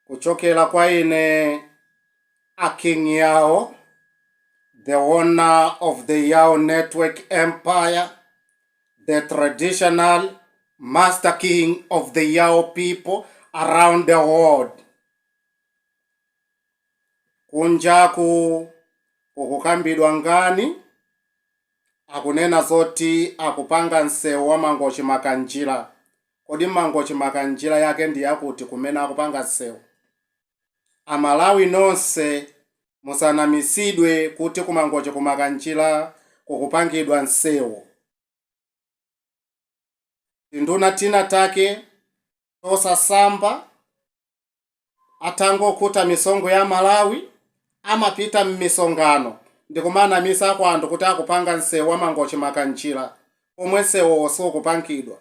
Kuchokera kwa ine a King Yao, the owner of the Yao Network Empire, the traditional master king of the Yao people around the world. Kunjaku kukukambidwa ngani akunena zoti akupanga msewu wa Mangochi Makanjira. Kodi Mangochi Makanjira yake ndi yakuti kumene akupanga msewu? Amalawi nonse musanamisidwe kuti ku Mangochi ku Makanjira kukupangidwa msewu. Tinduna tina take tosasamba atangokhuta misonkho ya Malawi amapita mmisongano ndikumanamisako anthu kuti akupanga msewu wa Mangochi Makanjira pomwe msewuwo sukupangidwa.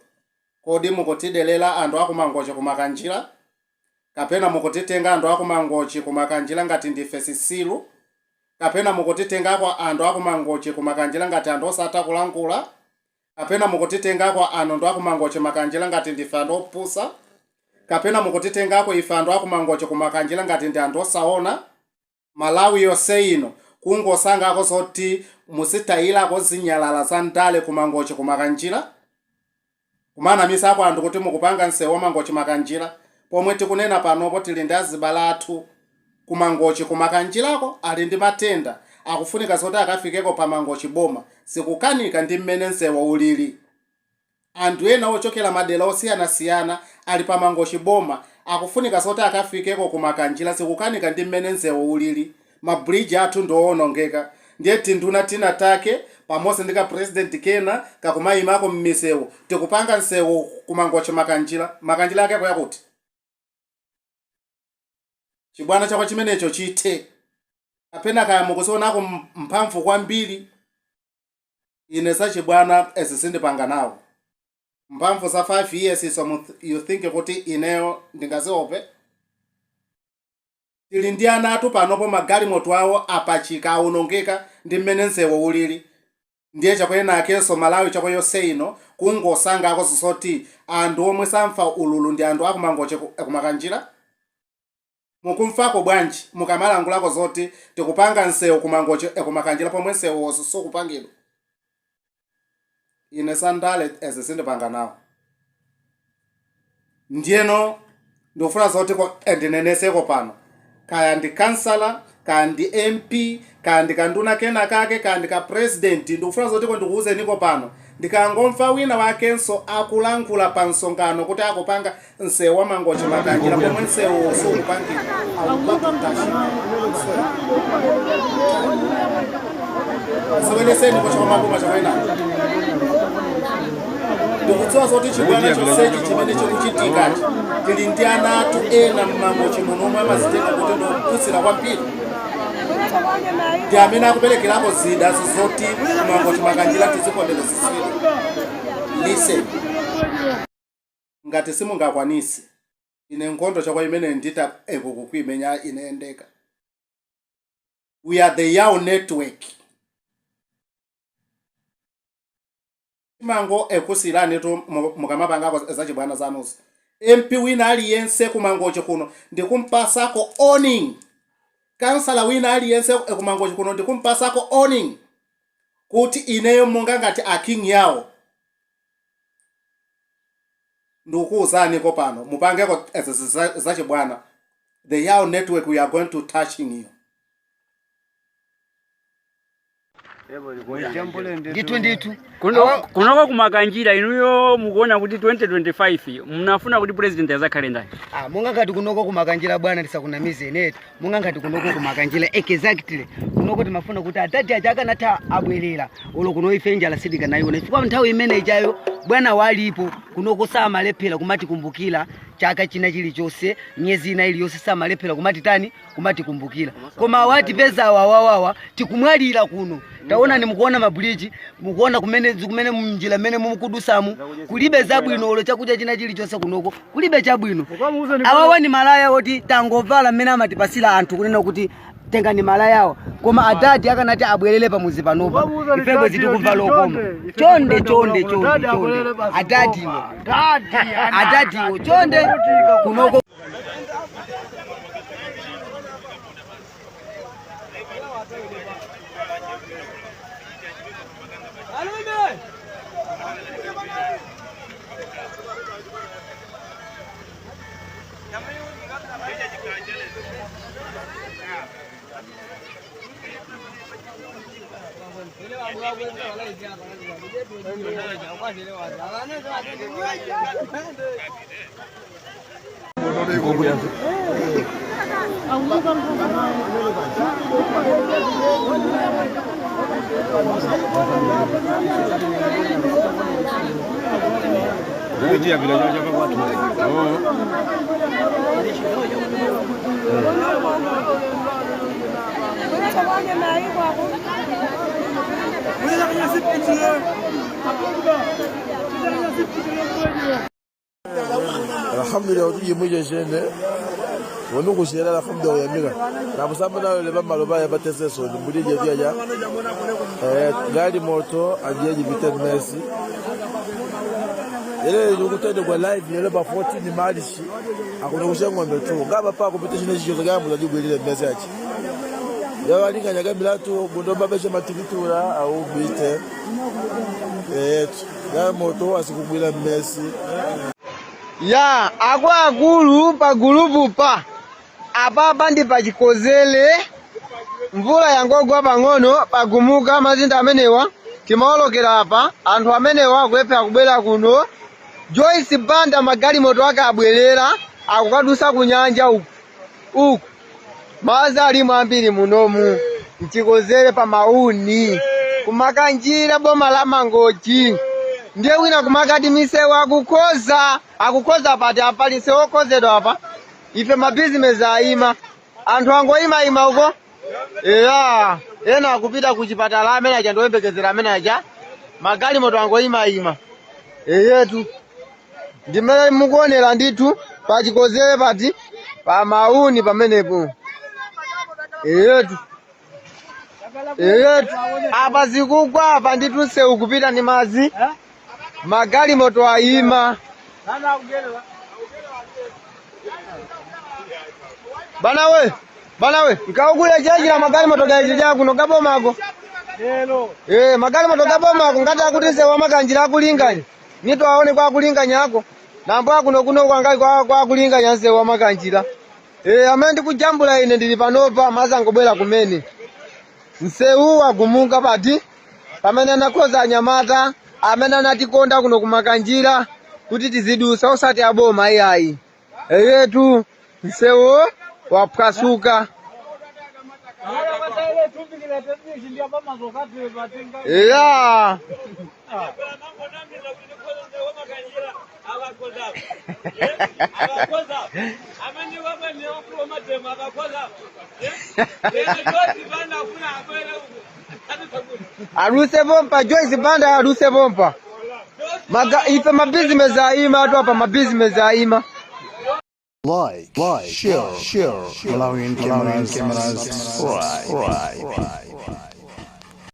Kodi mukutidelera anthu aku Mangochi ku Makanjira? Kapena mukutitenga anthu aku Mangochi ku Makanjira ngati ndife zisilu? Kapena mukutitengako anthu aku Mangochi ku Makanjira ngati anthu osatha kulankhula? Kapena mukutitengako anthu aku Mangochi Makanjira ngati ndife anthu opusa? Kapena mukutitengako ife anthu aku Mangochi ku Makanjira ngati ndi anthu osaona? Malawi yonse ino kungosangako zoti muzitayilako zinyalala za ndale ku Mangochi ku Makanjira? Kumanamisako anthu kuti mukupanga msewu wa Mangochi Makanjira pomwe tikunena panopo tili ndi azibale athu ku Mangochi ku Makanjirako ali ndi matenda akufunika zoti akafikeko pa Mangochi boma zikukanika ndi mmene msewu ulili. Anthu ena ochokera madera osiyanasiyana ali pa Mangochi boma akufunika zoti akafikeko ku Makanjira zikukanika ndi mmene msewu ulili. Ma bridge athu ndi owonongeka ndiye tinduna tina take pamodzi ndi ka president kena kakumayimako mmisewu tikupanga msewu ku Mangochi Makanjira. Makanjira yake yakuti? Chibwana chako chimenecho chithe. Kapena kaya mukuzionako mphamvu kwambiri. Ine zachibwana ezi sindipanga nawo. Mphamvu za 5 years izo you think kuti ineyo ndingaziope? Tili ndi ana athu panopo magalimoto awo apachika awonongeka ndi mmene msewu ulili. Ndiye Chakwera nakenso Malawi chako yonse ino kungosangako zoti anthu omwe samva ululu ndi anthu aku Mangochi ku Makanjira? Mukumvako bwanji mukamalangulako zoti tikupanga msewu ku Mangochi ku Makanjira pomwe msewuwo sukupangidwa? Ine za ndale ezi sindipanga nawo. Ndiyeno ndikufuna zoti ndineneseko pano kaya ndi kansala kaya ndi MP kaya ndi kanduna kena kake kaya ndi ka president ndikufuna zotiko ndikuuzeniko pano ndikangomva wina wakenso akulankhula pa msonkhano kuti akupanga msewu wa Mangochi Makanjira pomwe msewu sukupangidwa I will go to touch you. I'm sorry. Seweneseni kocha maboma chakwena ndikudziwa zoti chibwana chonsechi chimene chikuchitikachi tili ndi ana athu ena mmangochi muno omwe amazitenga kuti ndiophunzira kwambiri ndi amene akuperekerako zida zoti Mangochi Makanjira tizikondera zisilu listen ngati simungakwanise ine nkhondo chakwa imene ndita ekukuimenya ine ndekha we are the Yao network timango ekusilani tu mukamapangako zachibwana zanuzo MP wina aliyense kumangochi kuno ndikumpasako warning kansala wina aliyense kumangochi kuno ndikumpasako warning kuti ineyo monga ngati a king yawo ndikukuwuzaniko pano mupangeko zachibwana the Yao network we are going to touching you Ndithu ndithu. Kunoko kumakanjira inuyo mukuona kuti 2025 mnafuna kuti president azakhale ndani? Ah, monga ngati kunoko kumakanjira bwana ndisakunamize inetu monga ngati kunoko kumakanjira exactly kunoko timafuna kuti adadi aja akanatha abwerera olo kuno ife njala sitikanayiona chifukwa nthawi imene ijayo bwana walipo kunoko samalephera kumatikumbukira chaka china chilichonse miyezi ina iliyonse samalephera kumati tani kumatikumbukira koma awatipeza awawawawa tikumwalira kuno taonani mukuona mabuliji mukuona kumene kumene mnjira mmene mukudusamu kulibe zabwino olo chakudya china chilichonse kunoko kulibe chabwino awawa ni malaya oti tangovala mmene amatipasira anthu kunena kuti tengani malayawa koma adadi akanati abwerere pamuzi panopa ife bwezi tikumva lokoma chonde chonde chonde chonde adadiwo adadiwo chonde kunoko Alhamdulillah utujimwije shene wonukushela alhamdulillah uyamika namusamba nayo leba maloba yabatese soni mbulije vyaja gari moto ajeji bite mesi ele lukutende kwa live yele ba 14 malishi akuna kusha ng'ombe tu ngaba pa kupita shine shizo gambo zajigwelile mesi achi yawalinga nyagamila tu bundo babeshe matikitura au bite gari moto asikugwila mesi Ya akuluakulu pagulupu pa apapa ndi pachikozele mvula yangogwa pang'ono pagumuka mazinda amenewa timaolokera apa anthu amenewa akulephera kubwera kuno. Joyce Banda magalimoto ake abwerera akukadusa ku nyanja uku uku madzi alimo ambiri munomu mchikozere pa mauni kumakanjira boma la Mangochi. Ndiye wina kumakati misewu akukhoza akukhoza pati apali nsewu okhozedwa apa ife mabizinesi ayima anthu angoyimayima uko eya ena akupita kuchipatala amene aja ndioyembekezera amene aja magalimoto angoyimayima eyetu ndimene mukuonera ndithu pachikozere pati pa mauni pamenepo eyetu eyetu apa zikugwa apa ndithu nsewu kupita ndi madzi magalimoto ayima. Bana we, bana we, nkaugula chachira magalimoto gaije kuno kabomako. Magalimoto kabomako ngati akuti nsewu wamakanjira akulinganya. Nito aone kwa kulinganya ako. Nambo akuno kuno kwangai kwa kulinganya nsewu wamakanjira. Amene ndikujambula ine ndili panopa mazangobwera kumene. Nsewu wagumuka pati pamene anakhoza anyamata amene anatikonda kuno kumakanjira kuti tizidusa osati aboma iyayi. Eyetu nsewu waphwasuka. Eya. Aruse bompa Joyce Banda aruse bompa. Maga ife mabizinesi ayima atu apa mabizinesi ayima. Like, share, Malawian cameras, subscribe.